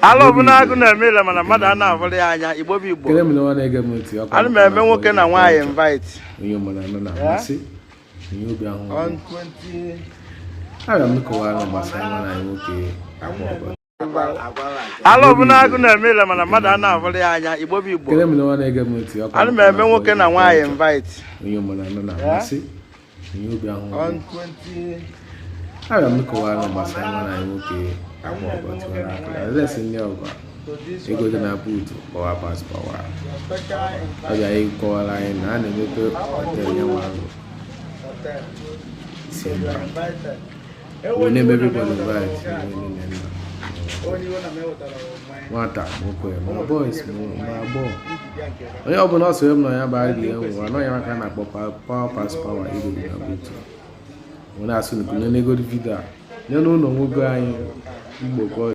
Ala ọbụla agụ na-eme ile, mana mmadụ a na-avụrụ ya anya. Igbo bụ Igbo. Kele m na nwa na-ege m ntị ọkwa. Ana m eme nwoke na nwaanyị invite. Onye mụ na nọ na-amasị onye obi ahụ. On 20. Abịa m kọwara gbasara nwa anyị nwoke Akwa Ọkọ. Ala ọbụla agụ na-eme ile, mana mmadụ a na-avụrụ ya anya. Igbo bụ Igbo. Kele m na nwa na-ege m ntị ọkwa. Ana m eme nwoke na nwaanyị invite. Onye mụ na nọ na-amasị onye obi ahụ. On 20. Abịa m kọwara gbasara nwa anyị nwoke Akwa Ọkọ tiwara akụ adreesị ndị ọgwa ego dị na buutu power pass power. Ọ bịa ịkọwara anyị na a na-emepe hotel ya nwa ahụ Disemba. We name everybody invite, nne na nna, nwata nwoke, ma boys, ma agbọghọ, onye ọbụla ọ soro m na ya bụ adị enwe anọ ya maka a na-akpọ power pass power ego dị na buutu. Wee na-asụ nke nenegodi video a nene ụlọ nwoke anyị Igbo ka ọ.